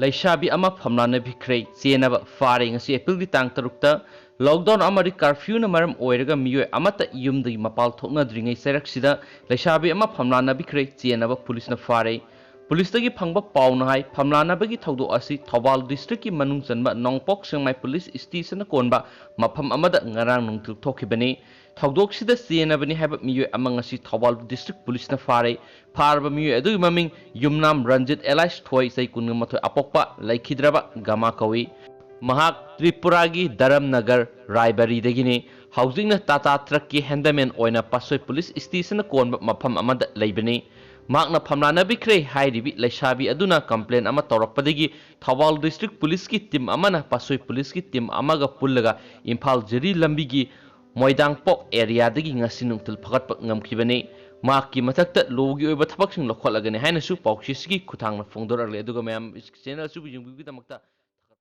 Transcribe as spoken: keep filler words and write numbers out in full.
ꯂꯩꯁꯥꯕꯤ ꯑꯃ ꯐꯝꯂꯥꯅ ꯕꯤꯈ꯭ꯔꯩ ꯆꯦꯟꯅꯕ ꯐꯥꯔꯦ꯫ ꯉꯁꯤ ꯑꯦꯄ꯭ꯔꯤꯜꯒꯤ ꯇꯥꯡ ꯇꯔꯨꯛꯇ ꯂꯣꯛꯗꯥꯎꯟ ꯑꯃꯗꯤ ꯀꯥꯔꯐ꯭ꯌꯨꯅ ꯃꯔꯝ ꯑꯣꯏꯔꯒ ꯃꯤꯑꯣꯏ ꯑꯃꯠꯇ ꯌꯨꯝꯗꯒꯤ ꯃꯄꯥꯜ ꯊꯣꯛꯅꯗ꯭ꯔꯤꯉꯩ ꯆꯩꯔꯛꯁꯤꯗ ꯂꯩꯁꯥꯕꯤ ꯑꯃ ꯐꯝꯂꯥꯅ ꯕꯤꯈ꯭ꯔꯩ ꯆꯦꯟꯅꯕ ꯄꯨꯂꯤꯁꯅ ꯐꯥꯔꯦ꯫ ꯄꯨꯂꯤꯁꯇꯒꯤ ꯐꯪꯕ ꯄꯥꯎꯅ ꯍꯥꯏ, ꯐꯝꯂꯥꯅꯕꯒꯤ ꯊꯧꯗꯣꯛ ꯑꯁꯤ ꯊꯧꯕꯥꯜ ꯗꯤꯁꯇ꯭ꯔꯤꯛꯀꯤ ꯃꯅꯨꯡ ꯆꯟꯕ ꯅꯣꯡꯄꯣꯛ ꯁꯦꯛꯃꯥꯏ ꯄꯨꯂꯤꯁ ꯁ꯭ꯇꯦꯁꯟꯅ ꯀꯣꯟꯕ ꯃꯐꯝ ꯑꯃꯗ ꯉꯔꯥꯡ ꯅꯨꯡꯊꯤꯜ ꯊꯣꯛꯈꯤꯕꯅꯤ꯫ ꯊꯧꯗꯣꯛꯁꯤꯗ ꯆꯦꯟꯅꯕꯅꯤ ꯍꯥꯏꯕ ꯃꯤꯑꯣꯏ ꯑꯃ ꯉꯁꯤ ꯊꯧꯕꯥꯜ ꯗꯤꯁꯇ꯭ꯔꯤꯛ ꯄꯨꯂꯤꯁꯅ ꯐꯥꯔꯦ꯫ ꯐꯥꯔꯕ ꯃꯤꯑꯣꯏ ꯑꯗꯨꯒꯤ ꯃꯃꯤꯡ ꯌꯨꯝꯅꯥꯝ ꯔꯟꯖꯤꯠ ꯑꯦꯂꯥꯏꯁ ꯊꯣꯏ, ꯆꯍꯤ ꯀꯨꯟꯃꯥꯊꯣꯏ, ꯑꯄꯣꯛꯄ ꯂꯩꯈꯤꯗ꯭ꯔꯕ ꯒꯃꯥ ꯀꯧꯏ꯫ ꯃꯍꯥꯛ ꯇ꯭ꯔꯤꯄꯨꯔꯥꯒꯤ ꯙꯔꯝꯅꯒꯔ ꯔꯥꯏꯕꯔꯤꯗꯒꯤꯅꯤ꯫ ꯍꯧꯖꯤꯛꯅ ꯇꯥꯇꯥ ꯇ꯭ꯔꯛꯀꯤ ꯍꯦꯟꯗꯃꯦꯟ ꯑꯣꯏꯅ ꯄꯥꯠꯁꯣꯏ ꯄꯨꯂꯤꯁ ꯁ꯭ꯇꯦꯁꯟꯅ ꯀꯣꯟꯕ ꯃꯐꯝ ꯑꯃꯗ ꯂꯩꯕꯅꯤ꯫ ꯃꯍꯥꯛꯅ ꯐꯝꯂꯥꯅ ꯕꯤꯈ꯭ꯔꯦ ꯍꯥꯏꯔꯤꯕꯤ ꯂꯩꯁꯥꯕꯤ ꯑꯗꯨꯅ ꯀꯝꯄ꯭ꯂꯦꯟ ꯑꯃ ꯇꯧꯔꯛꯄꯗꯒꯤ ꯊꯧꯕꯥꯜ ꯗꯤꯁꯇ꯭ꯔꯤꯛ ꯄꯨꯂꯤꯁꯀꯤ ꯇꯤꯝ ꯑꯃꯅ ꯄꯥꯠꯁꯣꯏ ꯄꯨꯂꯤꯁꯀꯤ ꯇꯤꯝ ꯑꯃꯒ ꯄꯨꯜꯂꯒ ꯏꯝꯐꯥꯜ ꯖꯤꯔꯤ ꯂꯝꯕꯤꯒꯤ ꯃꯣꯏꯗꯥꯡꯄꯣꯛ ꯑꯦꯔꯤꯌꯥꯗꯒꯤ ꯉꯁꯤ ꯅꯨꯡꯊꯤꯜ ꯐꯒꯠꯄ ꯉꯝꯈꯤꯕꯅꯤ꯫ ꯃꯍꯥꯛꯀꯤ ꯃꯊꯛꯇ ꯂꯣꯒꯤ ꯑꯣꯏꯕ ꯊꯕꯛꯁꯤꯡ ꯂꯧꯈꯠꯂꯒꯅꯤ ꯍꯥꯏꯅꯁꯨ ꯄꯥꯎꯆꯦꯁꯤꯒꯤ ꯈꯨꯠꯊꯥꯡꯅ ꯐꯣꯡꯗꯣꯔꯛꯂꯤ꯫ ꯑꯗꯨꯒ ꯃꯌꯥꯝ ꯆꯦꯅꯦꯜ ꯑꯁꯤꯕꯨ ꯌꯦꯡꯕꯤꯕꯒꯤꯗꯃꯛꯇ